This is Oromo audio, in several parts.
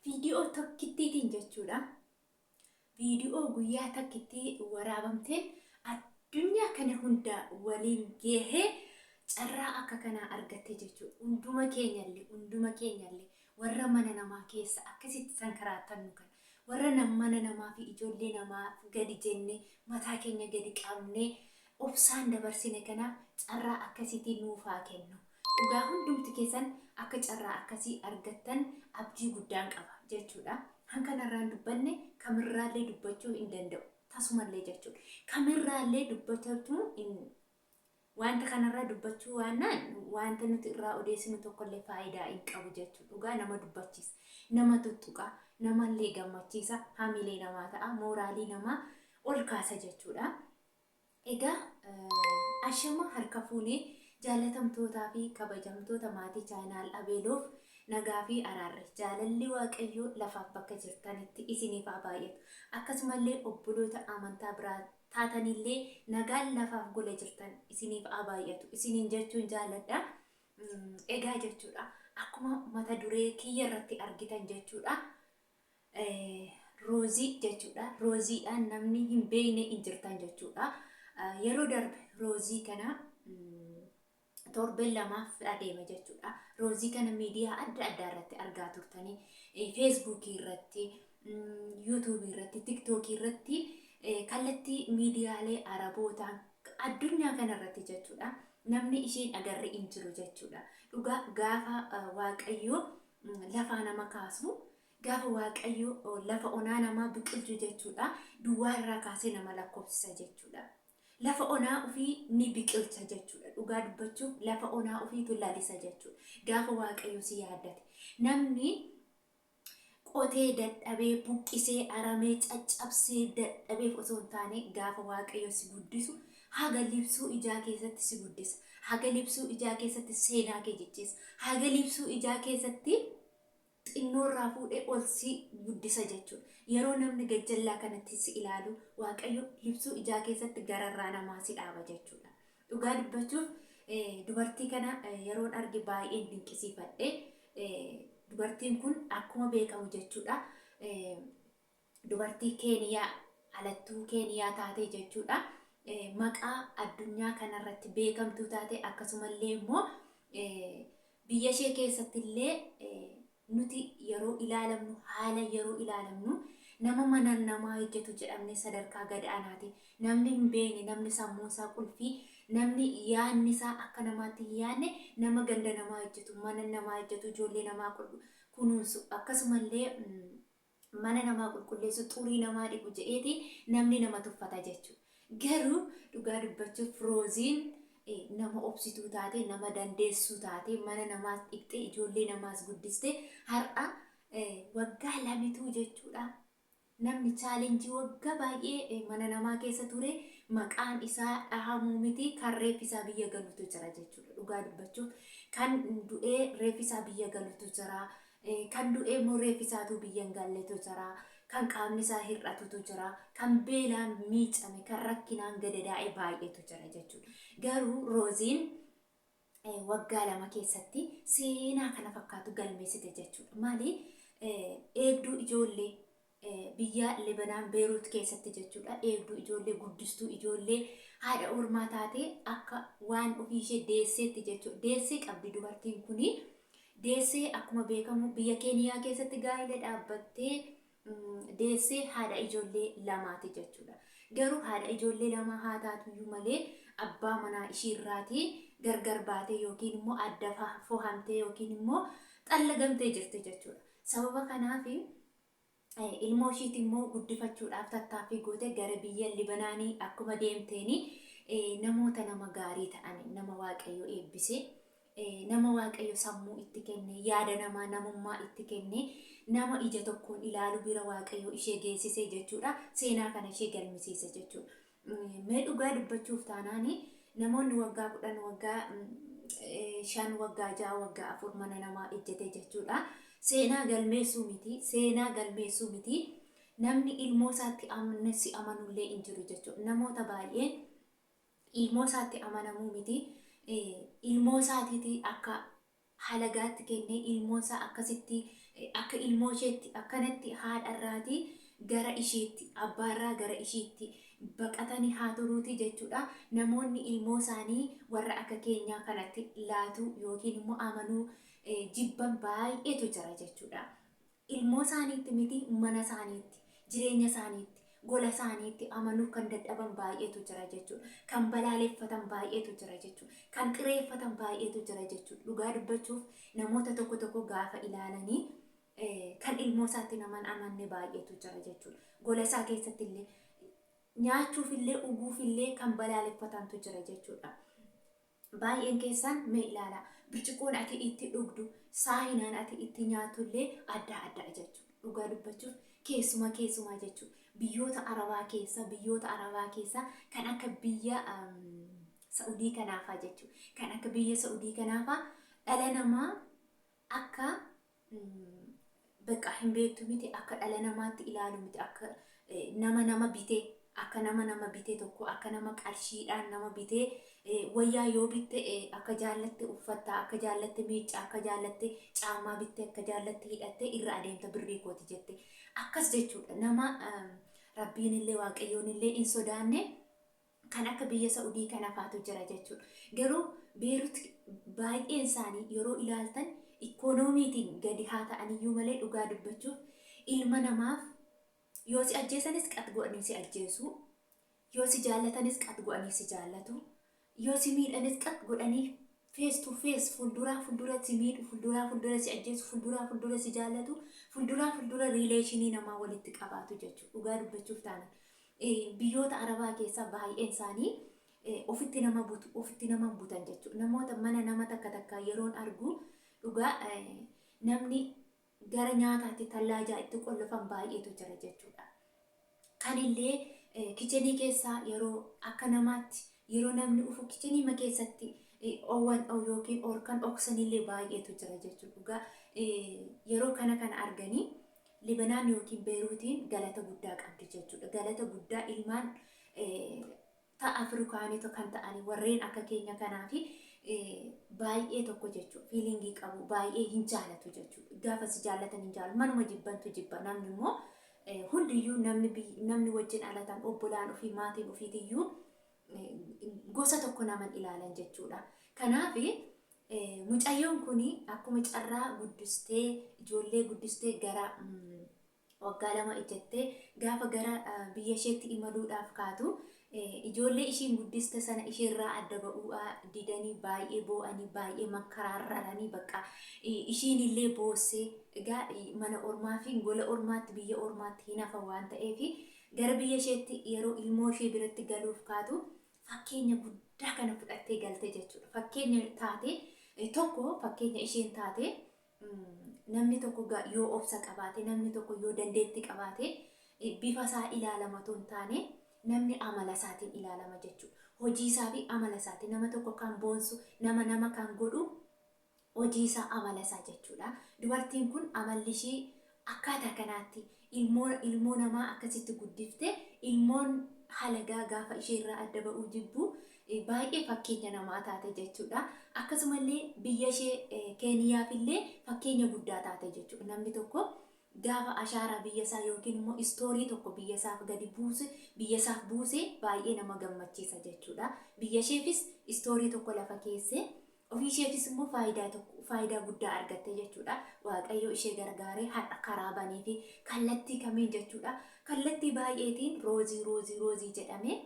Viidiyoo tokkittiitiin jechuudha. Viidiyoo guyyaa takkittii waraabamteen addunyaa kana hunda waliin geehee carraa akka kanaa argatte jechuudha. Hunduma keenyallee, hunduma keenyallee warra mana namaa keessa akkasitti sankaraattannu kana, warra mana namaa fi ijoollee namaa gadi jennee mataa keenya gadi qabnee obsaan dabarsine kanaaf carraa akkasiitii nuuf haa kennu. Dhugaa hundumti keessan akka carraa akkasii argattan abdii guddaan qaba jechuudha. Hankanarraan dubbanne kamirraallee dubbachuu hin danda'u. Tasumallee jechuudha. Kamirraallee dubbachuu hin wanta kanarraa dubbachuu waannaan wanta nuti irraa odeessinu tokkollee faayidaa hin qabu jechuudha. Dhugaa nama dubbachiisa, nama tuttuqa, namallee gammachiisa, hamilee namaa ta'a, mooraalii namaa ol kaasa jechuudha. Egaa ashama harka fuunee jaalatamtootaa fi kabajamtoota maatii chaayinaal Abeeloof, nagaa fi araarri jaalalli Waaqayyoo lafaaf bakka jirtanitti isiniif haa baay'atu. Akkasumallee obboloota amantaa biraa taatanillee nagaan lafaaf gola jirtan isiniif haa baay'atu isiniin jechuun jaaladha. Egaa jechuudha, akkuma mata duree kiyya irratti argitan jechuudha. Roozii jechuudha. Rooziidhaan namni hin beekne hin jirtan jechuudha. Yeroo darbe Roozii kana torbeen lamaaf adeema jechuudha. Roozii kana miidiyaa adda addaa irratti argaa turtanii, Feesbuukii irratti, Yuutuubii irratti, Tiktookii irratti, kallattii miidiyaalee Arabootaan addunyaa kana irratti jechuudha. Namni isheen agarre hin jiru jechuudha. Dhugaa gaafa Waaqayyoo lafaa nama kaasu, gaafa Waaqayyo lafa onaa namaa biqilchu jechuudha. Duwwaa irraa kaasee nama lakkoofsisa jechuudha. Lafa onaa ofii ni biqilcha jechuudha. Dhugaa dubbachuuf lafa onaa ofiitu lalisa jechuudha. Gaafa Waaqayyo si yaaddate. Namni qotee dadhabee, buqqisee, aramee, caccabsee dadhabeef osoo hin taane, gaafa Waaqayyo si guddisu haga libsuu ijaa keessatti si guddisa. Haga libsuu ijaa keessatti seenaa kee jijjiisa. Haga libsuu ijaa keessatti xinnoorraa fuudhee ol si guddisa jechuudha. Yeroo namni gajjallaa kanatti si ilaalu, Waaqayyo libsuu ijaa keessatti gararraa namaa si dhaaba jechuudha. Dhugaa dubbachuuf dubartii kana yeroon arge baay'een dinqisiifadhe. Dubartiin kun akkuma beekamu jechuudha, dubartii Keeniyaa, alattuu Keeniyaa taate jechuudha. Maqaa addunyaa kanarratti beekamtuu taate, akkasumallee immoo biyya ishee keessatti illee nuti yeroo ilaalamnu, haala yeroo ilaalamnu, nama mana namaa hojjetu jedhamne sadarkaa gad aanaati. Namni hin beekne, namni sammuun isaa qulfii, namni yaadni isaa akka namaatti hin yaadne, nama ganda namaa hojjetu, mana namaa hojjetu, ijoollee namaa kunuunsu, akkasumallee mana namaa qulqulleessu, xurii namaa dhiqu jedheeti namni nama tuffata jechuudha. Garuu dhugaa dubbachuuf Rooziin nama obsituu taate, nama dandeessuu taate, mana namaas dhiqxee, ijoollee namaas guddiste, har'a waggaa lamituu jechuudha. Namni chaalenjii waggaa baay'ee mana namaa keessa ture maqaan isaa dhahamuu miti, kan reeffi isaa biyya galutu jira jechuudha. Dhugaa dubbachuuf kan du'ee reeffi isaa biyya galutu jira. Kan du'ee immoo reeffi isaatuu biyya hin galletu jira. Kan qaamni isaa hir'atutu jira. Kan beelaan miicame, kan rakkinaan gadadaa'e baay'eetu jira jechuudha. Garuu Rooziin waggaa 2 keessatti seenaa kana fakkaatu galmeessite jechuudha. Maali? Eegduu ijoollee biyya Lebanaan Beeruut keessatti jechuudha. Eegduu ijoollee, guddistuu ijoollee, haadha ormaa taatee akka waan ofii ishee deesseetti jechuudha. Deessee qabdi dubartiin kuni. Deessee akkuma beekamu biyya Keeniyaa keessatti gaa'ela dhaabbattee deessee haadha ijoollee lamaati jechuudha. Garuu haadha ijoollee lamaa haa taatuyyuu malee abbaa manaa ishiirraatii gargar baatee yookiin immoo adda fohamtee yookiin immoo xallagamtee jirti jechuudha. Sababa kanaaf ilmoo ishiiti immoo guddifachuudhaaf tattaaffii goote. Gara biyya Libanaanii akkuma deemteeni namoota nama gaarii ta'an, nama Waaqayyo eebbise, nama Waaqayyo sammuu itti kenne, yaada namaa namummaa itti kenne, nama ija tokkoon ilaalu bira Waaqayyo ishee geessise jechuudha. Seenaa kana ishee galmisiise jechuudha. Mee dhugaa dubbachuuf taanaani namoonni waggaa 10, waggaa 5, waggaa 6, waggaa 4 mana namaa ejjete jechuudha. Seenaa galmeessuu miti, seenaa galmeessuu miti. Namni ilmoo isaatti si amanullee hin jiru jechuudha. Namoota baay'een ilmoo isaatti amanamuu miti. Ilmoo isaatiiti akka halagaatti kennee ilmoo isaa akkasitti Akka ilmoo isheetti akkanatti haadharraatii gara isheetti, abbaarraa gara isheetti baqatanii haa turuuti jechuudha. Namoonni ilmoo isaanii warra akka keenyaa kanatti laatuu yookiin immoo amanuu jibban baay'eetu jira jechuudha. Ilmoo isaaniitti miti, mana isaaniitti, jireenya isaaniitti, gola isaaniitti amanuu kan dadhaban baay'eetu jira jechuudha. Kan balaaleffatan baay'eetu jira jechuudha. Kan xireeffatan baay'eetu jira jechuudha. Dhugaa dubbachuuf namoota tokko tokko gaafa ilaalanii kan ilmoo isaatti naman amanne baay'eetu jira jechuudha. Gola isaa keessatti illee nyaachuuf illee dhuguuf illee kan balaaleffatantu jira jechuudha. Baay'een keessan mee ilaalaa. Birciqoon ati itti dhugdu, saahinaan ati itti nyaattu illee adda adda jechuudha. Dhugaa dubbachuuf keessuma keessumaa jechuudha. Biyyoota Arabaa keessa kan akka biyya Sa'udii kanaafaa jechuudha. Kan akka biyya Sa'udii kanaafaa dhala namaa akka bakka hin beektu miti, akka dhala namaatti ilaalu miti, akka nama nama bitee, akka nama nama bitee tokko, akka nama qarshiidhaan nama bitee. Wayyaa yoo bitte akka jaallatte uffatta, akka jaallatte miicca, akka jaallatte caammaa bitte, akka jaallatte hidhatte irra adeemta, birrii kooti jette, akkas jechuudha. Nama Rabbiin illee Waaqayyoon illee hin sodaanne kan akka biyya Sa'udii kanafaatu jira jechuudha. Garuu Beerut baay'een isaanii yeroo ilaaltan ikoonomiitiin gadi haa ta'aniyyuu malee, dhugaa dubbachuuf ilma namaaf yoo si ajjeesanis qat godhanii si ajjeesu, yoo si jaallatanis qat godhanii si jaallatu, yoo si miidhanis qat godhanii face to face, fuulduraa fuuldura si miidhu, fuulduraa fuuldura si ajjeesu, fuulduraa fuuldura si jaallatu, fuulduraa fuuldura relation namaa walitti qabaatu jechuudha. Dhugaa dubbachuuf taana. Biyyoota Arabaa keessaa baay'een isaanii ofitti nama butu, ofitti nama butan jechuudha. Namoota mana nama takka takka yeroon argu, dhugaa namni gara nyaataatti tallaajaa itti qollofan baay'eetu jira jechuudha. Kanillee kitchen keessaa yeroo akka namaatti yeroo namni dhufu kitchen keessatti oowwan yookiin orkan dhoksanillee baay'eetu jira jechuudha. Dhugaa yeroo kana kana arganii Libanaan yookiin Beeruutiin galata guddaa qabdi jechuudha. Galata guddaa ilmaan ta'a Afrikaanota kan ta'anii warreen akka keenya kanaa fi baay'ee tokko jechuudha. Feeling qabu, baay'ee hin jaalatu jechuudha. Gaafa si jaallatan hin jaalatu. Manuma jibbantu jibba. Namni immoo hundiyyuu namni wajjin alatan, obbolaan ofii, maatiin ofiitiyyuu gosa tokko naman ilaalan jechuudha. Kanaaf mucayyoon kun akkuma carraa guddistee, ijoollee guddistee, gara waggaa 2 ejjattee gaafa gara biyya isheetti imaluudhaaf kaatu, ijoollee ishiin guddiste sana isheerraa adda ba'uu didanii baay'ee boo'anii, baay'ee makkaraarraranii, bakka ishiin illee boossee. Egaa mana ormaa fi gola ormaatti, biyya ormaatti hin hafa waan ta'eef, gara biyya isheetti yeroo ilmoo ishee biratti galuuf kaatu fakkeenya guddaa kana fudhattee galte jechuudha. Fakkeenya taate tokko, fakkeenya isheen taate, namni tokko yoo obsa qabaate, namni tokko yoo dandeettii qabaate, bifa isaa ilaalama otoo hin taane namni amala isaatiin ilaalama jechuudha. Hojii isaa fi amala isaatiin nama tokko kan boonsu, nama nama kan godhu hojii isaa, amala isaa jechuudha. Dubartiin kun amalli ishii akkaataa kanaatti ilmoo namaa akkasitti guddifte, ilmoon halagaa gaafa isheerraa adda ba'uu jibbu baay'ee fakkeenya namaa taate jechuudha. Akkasumallee biyya ishee Keeniyaaf illee fakkeenya guddaa taate jechuudha. Namni tokko gaafa ashaaraa biyya isaa yookiin immoo story tokko biyya isaaf gadi buuse, biyya isaaf buuse, baay'ee nama gammachiisa jechuudha. Biyya isheefis story tokko lafa keessee, ofii isheefis immoo faayidaa tokko, faayidaa guddaa argatte jechuudha. Waaqayyo ishee gargaaree har'a karaa banee fi kallattii kamiin jechuudha. Kallattii baay'eetiin Roozii, Roozii, Roozii jedhamee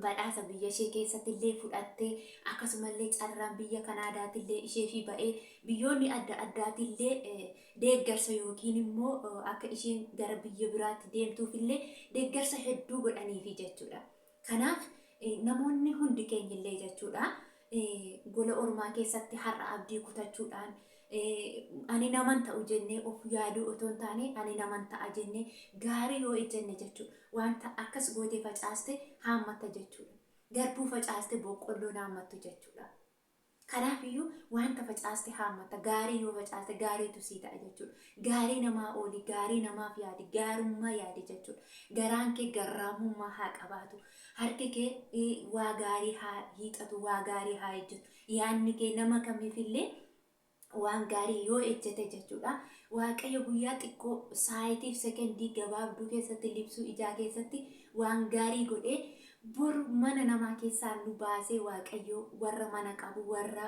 badhaasa biyya ishee keessatti illee fudhattee, akkasumallee carraan biyya Kanaadaatti illee ishee fi ba'ee, biyyoonni adda addaatti illee deeggarsa yookiin immoo akka isheen gara biyya biraatti deemtuuf illee deeggarsa hedduu godhaniifi jechuudha. Kanaaf namoonni hundi keenya illee jechuudha, gola ormaa keessatti har'a abdii kutachuudhaan ani naman ta'u jennee of yaaduu otoo hin taane, ani naman ta'a jennee gaarii yoo ejjenne jechuudha. Wanta akkas gootee facaaste haammatta jechuudha. Garbuu facaaste boqqolloon haammattu jechuudha. Kanaafiyyuu wanta facaaste haammatta. Gaarii yoo facaaste gaariitu sii ta'a jechuudha. Gaarii namaa ooli, gaarii namaaf yaadi, gaarummaa yaadi jechuudha. Garaan kee garraamummaa haa qabaatu. Harki kee waa gaarii haa hiixatu, waa gaarii haa hojjetu. Yaadni kee nama kamiifillee waan gaarii yoo ejjete jechuudha. Waaqayyo guyyaa xiqqoo saayitiif sekendii gabaabduu keessatti libsuu ijaa keessatti waan gaarii godhee bor mana namaa keessaa nu baasee, Waaqayyo warra mana qabu, warra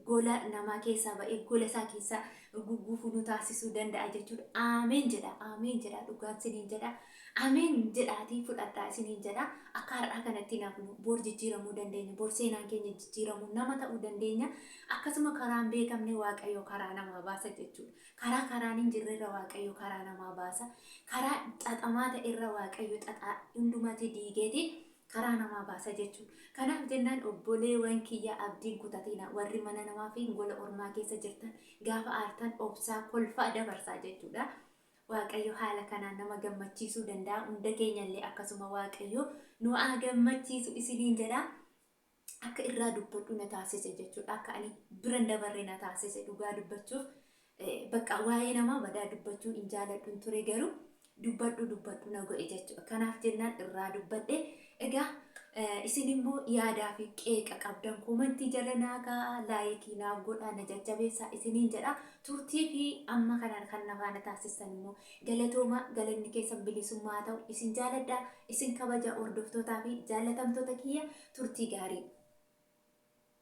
gola namaa keessaa ba'ee gola isaa keessaa gugguufuu nu taasisuu danda'a jechuudha. Ameen jedha, ameen jedha, dhugaan isiniin jedha. Ameen jedhaatii fudhadhaa isiniin jedha. Akka har'aa kanatti nafnu bor jijjiiramuu dandeenya. Bor seenaan keenya jijjiiramuu nama ta'uu dandeenya. Akkasuma karaan beekamne Waaqayyo karaa namaa baasa jechuudha. Karaa karaan hin jirrerra Waaqayyo karaa namaa baasa. Karaa xaxamaa ta'erra Waaqayyo xaxaa hundumatti diigeeti karaa namaa baasa jechuudha. Kanaaf jennaan obboleewwan kiyya, abdiin kutatina. Warri mana namaa fi gola ormaa keessa jirtan gaafa aartan obsaa kolfaa dabarsaa jechuudha. Waaqayyo haala kanaan nama gammachiisuu danda'a. Hunda keenyallee akkasuma Waaqayyo nu haa gammachiisu isiniin jedha. Akka irraa dubbadhu na taasise jechuudha. Akka ani biran dabarre na taasise. Dhugaa dubbachuuf bakka waa'ee namaa badaa dubbachuu hin jaaladhun ture, garuu dubbadhu dubbadhu na godhe jechuudha. Kanaaf jennaan irraa dubbadhe. Egaa isin immoo yaadaa fi qeeqa qabdan koomantii jala naa kaa'aa, laayikii naaf godhaa, na jajjabeessaa isiniin jedha. Turtii fi amma kanaan kan na faana taasistan immoo galatooma, galanni keessan bilisummaa haa ta'u. Isin jaaladha, isin kabaja, hordoftootaa fi jaallatamtoota kiyya, turtii gaarii.